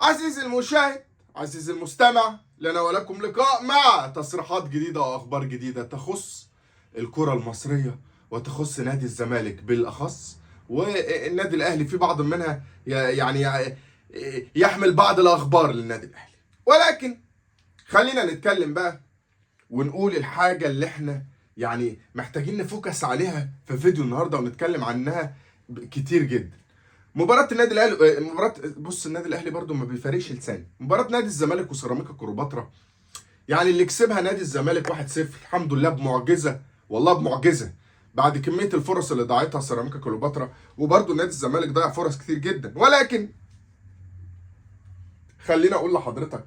عزيزي المشاهد، عزيزي المستمع، لنا ولكم لقاء مع تصريحات جديدة وأخبار جديدة تخص الكرة المصرية وتخص نادي الزمالك بالأخص والنادي الأهلي، في بعض منها يعني يحمل بعض الأخبار للنادي الأهلي. ولكن خلينا نتكلم بقى ونقول الحاجة اللي احنا يعني محتاجين نفوكس عليها في فيديو النهاردة ونتكلم عنها كتير جدا. مباراة النادي الاهلي، مباراة، بص، النادي الاهلي برضو ما بيفارقش لسان. مباراة نادي الزمالك وسيراميكا كليوباترا، يعني اللي كسبها نادي الزمالك 1-0 الحمد لله بمعجزة، والله بمعجزة، بعد كمية الفرص اللي ضاعتها سيراميكا كليوباترا، وبرضو نادي الزمالك ضيع فرص كتير جدا. ولكن خلينا اقول لحضرتك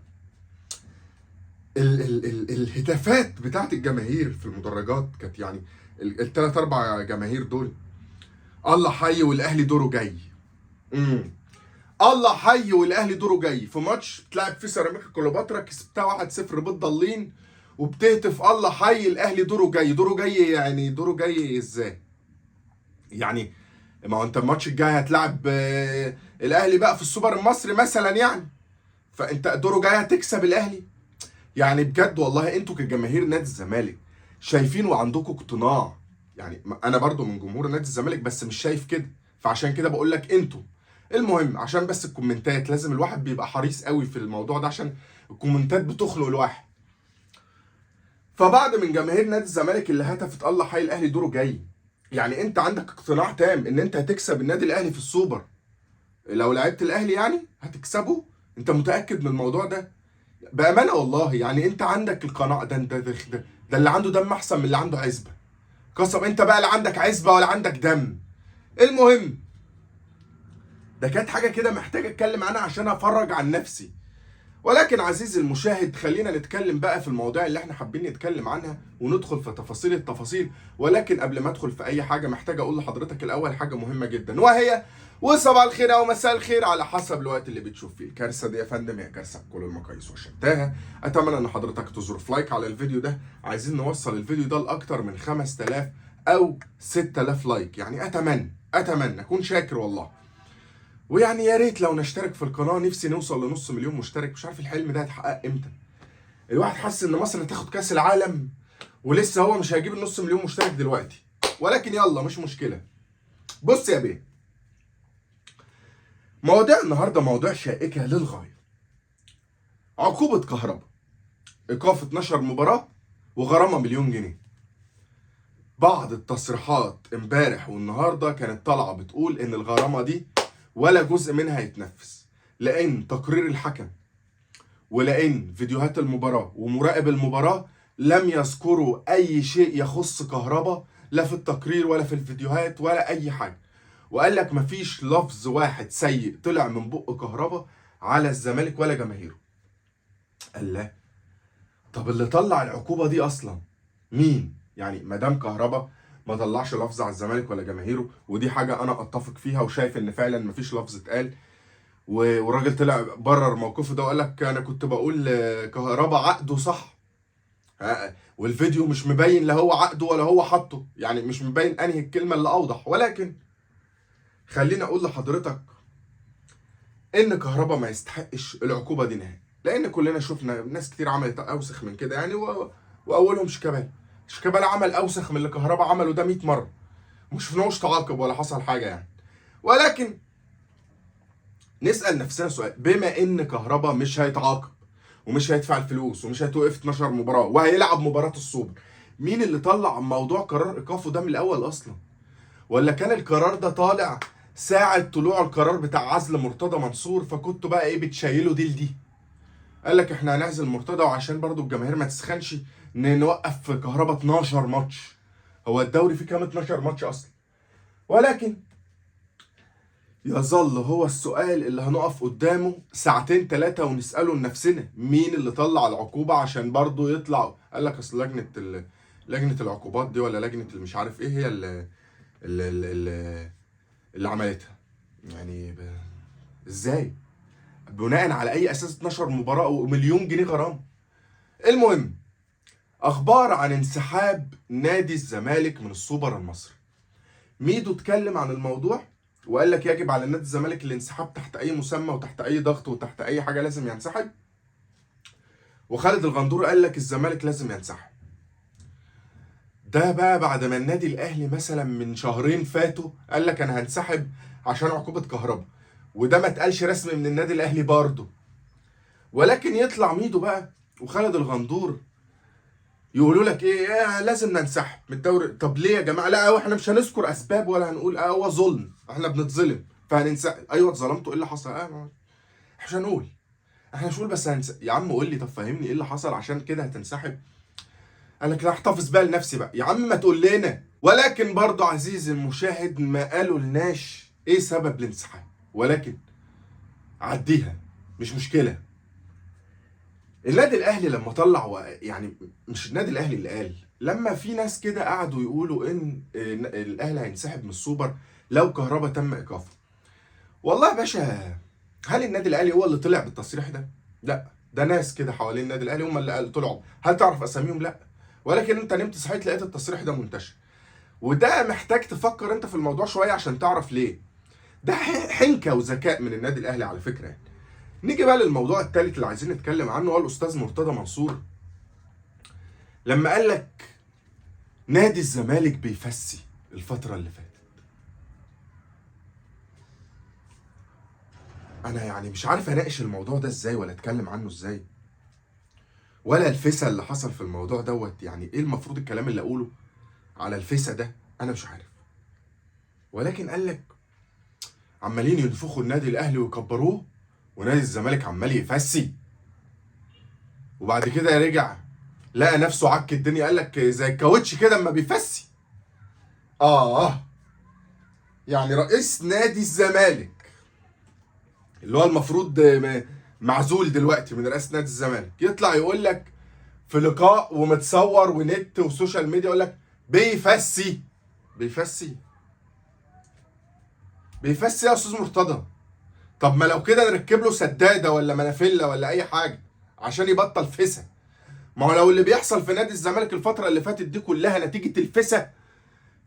ال ال ال الهتافات بتاعت الجماهير في المدرجات كانت يعني الثلاث اربع جماهير دول، الله حي والاهلي دوره جاي. الله حي والاهلي دوره جاي في ماتش بتلعب فيه سيراميكا كليوباترا كسبتها 1-0 بالضالين، وبتهتف الله حي الاهلي دوره جاي، دوره جاي، يعني دوره جاي ازاي؟ يعني ما هو انت الماتش الجاي هتلعب الاهلي بقى في السوبر المصري مثلا، يعني فانت دوره جاي هتكسب الاهلي. يعني بجد والله انتوا كجماهير نادي الزمالك شايفين وعندكم اقتناع، يعني انا برضو من جمهور نادي الزمالك بس مش شايف كده، فعشان كده بقول لك انتوا. المهم عشان بس الكومنتات لازم الواحد بيبقى حريص قوي في الموضوع ده عشان الكومنتات بتخنق الواحد. فبعض من جماهير نادي الزمالك اللي هتفت الله حي الاهلي دوره جاي، يعني انت عندك اقتناع تام ان انت هتكسب النادي الاهلي في السوبر لو لعبت الاهلي، يعني هتكسبه؟ انت متأكد من الموضوع ده؟ بأمانة والله يعني انت عندك القناعة ده؟ انت ده اللي عنده دم احسن من اللي عنده عزبة، قسم انت بقى لا عندك عزبة ولا عندك دم. المهم ده كانت حاجة كده محتاج اتكلم عنها عشان افرج عن نفسي. ولكن عزيزي المشاهد خلينا نتكلم بقى في المواضيع اللي احنا حابين نتكلم عنها وندخل في تفاصيل التفاصيل. ولكن قبل ما ادخل في اي حاجة محتاج اقول لحضرتك الاول حاجة مهمة جدا، وهي وصباح الخير او مساء الخير على حسب الوقت اللي بتشوف فيه الكارثة دي يا فندم، هي كارثة بكل المقاييس وشتاها. اتمنى ان حضرتك تظرف like على الفيديو ده، عايزين نوصل الفيديو ده لاكتر من 5000 او 6000 like، يعني اتمنى اكون شاكر والله. ويعني يا ريت لو نشترك في القناة، نفسي نوصل لنص مليون مشترك، مش عارف الحلم ده هيتحقق امتى. الواحد حاسس ان مصر هتاخد كاس العالم ولسه هو مش هيجيب النص مليون مشترك دلوقتي، ولكن يلا مش مشكلة. بص يا بيه، مواضيع النهارده مواضيع شائكة للغاية. عقوبة كهربا، ايقاف 12 مباراة وغرامة مليون جنيه. بعض التصريحات امبارح والنهارده كانت طالعة بتقول ان الغرامة دي ولا جزء منها يتنفذ، لان تقرير الحكم ولان فيديوهات المباراة ومراقب المباراة لم يذكروا اي شيء يخص كهربا، لا في التقرير ولا في الفيديوهات ولا اي حاجة. وقال لك مفيش لفظ واحد سيء طلع من بق كهربا على الزمالك ولا جماهيره. قال لا، طب اللي طلع العقوبة دي اصلا مين؟ يعني مدام كهربا ما طلعش لفظ على الزمالك ولا جماهيره، ودي حاجة انا اتفق فيها وشايف ان فعلا مفيش لفظ اتقال، والراجل طلع برر موقفه ده وقال لك انا كنت بقول كهربا عقده صح، والفيديو مش مبين لا هو عقده ولا هو حطه، يعني مش مبين انهي الكلمة اللي اوضح. ولكن خليني اقول لحضرتك ان كهربا ما يستحقش العقوبة دي نهائي، لان كلنا شفنا ناس كتير عملت اوسخ من كده يعني، واولهم شيكابالا. شيكابالا عمل اوسخ من اللي كهربا عمله ده 100 مرة، ما شفناهوش تعاقب ولا حصل حاجة يعني. ولكن نسأل نفسنا سؤال، بما ان كهربا مش هيتعاقب ومش هيدفع الفلوس ومش هيتوقف 12 مباراة وهيلعب مباراة السوبر، مين اللي طلع موضوع قرار ايقافه ده من الاول اصلا؟ ولا كان القرار ده طالع ساعة طلوع القرار بتاع عزل مرتضى منصور، فكنتوا بقى ايه بتشيلوا دي لدي؟ قال لك احنا هنعزل مرتضى وعشان برضو الجماهير ما تسخنش نوقف كهربا 12 ماتش. هو الدوري فيه كام 12 ماتش اصلا؟ ولكن يظل هو السؤال اللي هنقف قدامه ساعتين ثلاثة ونسأله لنفسنا، مين اللي طلع العقوبة عشان برضو يطلع؟ قال لك اصل لجنة العقوبات دي ولا لجنة اللي مش عارف ايه هي اللي عملتها. يعني ازاي؟ بناء على اي اساس 12 مباراة ومليون جنيه غرامة؟ المهم اخبار عن انسحاب نادي الزمالك من السوبر المصري. ميدو اتكلم عن الموضوع وقال لك يجب على نادي الزمالك الانسحاب تحت اي مسمى وتحت اي ضغط وتحت اي حاجة لازم ينسحب. وخالد الغندور قال لك الزمالك لازم ينسحب. ده بقى بعد ما النادي الاهلي مثلا من شهرين فاتوا قال لك انا هنسحب عشان عقوبه كهربا، وده ما اتقالش رسمي من النادي الاهلي برضه. ولكن يطلع ميدو بقى وخالد الغندور يقولوا لك ايه، لازم ننسحب من الدوري. طب ليه يا جماعة؟ لا احنا مش هنذكر اسباب ولا هنقول هو ظلم، احنا بنتظلم فهننسحب. ايوه اتظلمتوا، ايه اللي حصل؟ مش هنقول، احنا مش هنقول بس هنسحب. يا عم قول لي، طب فهمني ايه اللي حصل عشان كده هتنسحب؟ قال لك لا احتفظ بقى لنفسي بقى. يا عم ما تقول لنا. ولكن برضه عزيزي المشاهد ما قالوا لناش ايه سبب الانسحاب، ولكن عديها مش مشكلة. النادي الاهلي لما طلع، يعني مش النادي الاهلي اللي قال، لما في ناس كده قعدوا يقولوا ان الاهلي هينسحب من السوبر لو كهربا تم ايقافه. والله يا باشا، هل النادي الاهلي هو اللي طلع بالتصريح ده؟ لا، ده ناس كده حوالين النادي الاهلي هم اللي طلعوا. هل تعرف اساميهم؟ لا. ولكن انت نمت صحيت لقيت التصريح ده منتشر، وده محتاج تفكر انت في الموضوع شوية عشان تعرف ليه. ده حنكه وذكاء من النادي الاهلي على فكرة يعني. نيجي بقى للموضوع الثالث اللي عايزين نتكلم عنه، هو الاستاذ مرتضى منصور لما قال لك نادي الزمالك بيفسي الفترة اللي فاتت. انا يعني مش عارف اناقش الموضوع ده ازاي ولا اتكلم عنه ازاي، ولا الفسا اللي حصل في الموضوع دوت، يعني ايه المفروض الكلام اللي اقوله على الفسا ده؟ انا مش عارف. ولكن قال لك عمالين ينفخوا النادي الاهلي ويكبروه، ونادي الزمالك عمال يفسي. وبعد كده رجع لقى نفسه عك الدنيا، قال لك زي الكاوتش كده اما بيفسي. يعني رئيس نادي الزمالك اللي هو المفروض معزول دلوقتي من رئاسة نادي الزمالك يطلع يقول لك في لقاء ومتصور ونت و social media يقول لك بيفسي. بيفسي بيفسي يا استاذ مرتضى. طب ما لو كده نركب له سداده ولا منافله ولا اي حاجة عشان يبطل فسا. ما هو لو اللي بيحصل في نادي الزمالك الفترة اللي فاتت دي كلها نتيجة الفسا،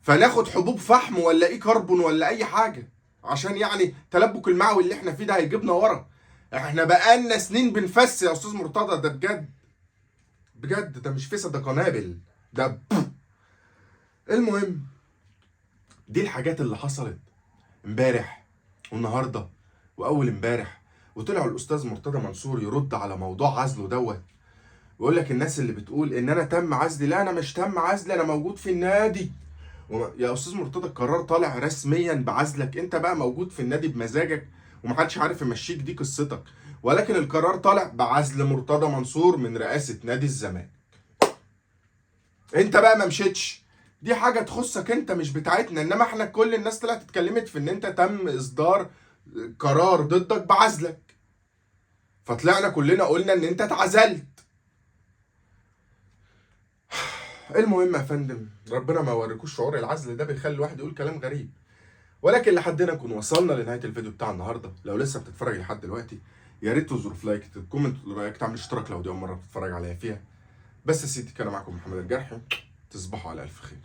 فناخد حبوب فحم ولا ايه كربون ولا اي حاجة عشان يعني تلبك المعوي اللي احنا فيه ده هيجيبنا ورا. احنا بقالنا سنين بنفس يا استاذ مرتضى، ده بجد بجد، ده مش فسا، ده قنابل ده. المهم دي الحاجات اللي حصلت امبارح والنهارده واول امبارح. وطلع الاستاذ مرتضى منصور يرد على موضوع عزله دوت، ويقول لك الناس اللي بتقول ان انا تم عزلي، لا انا مش تم عزلي، انا موجود في النادي. يا استاذ مرتضى القرار طالع رسميا بعزلك، انت بقى موجود في النادي بمزاجك ومحدش عارف يمشيك، دي قصتك. ولكن القرار طالع بعزل مرتضى منصور من رئاسة نادي الزمالك. انت بقى ما مشيتش، دي حاجة تخصك انت مش بتاعتنا. انما احنا كل الناس طلعت اتكلمت في ان انت تم اصدار قرار ضدك بعزلك، فطلعنا كلنا قلنا ان انت اتعزلت. المهم يا فندم، ربنا ما يوريكوش شعور العزل ده، بيخلي الواحد يقول كلام غريب. ولكن لحد هنا نكون وصلنا لنهاية الفيديو بتاع النهارده. لو لسه بتتفرج لحد دلوقتي يا ريت تظرف like، ت comment رايك، تعمل اشتراك لو دي اول مرة بتتفرج عليا فيها. بس يا سيدي، كان معاكم محمد الجرحي، تصبحوا على الف خير.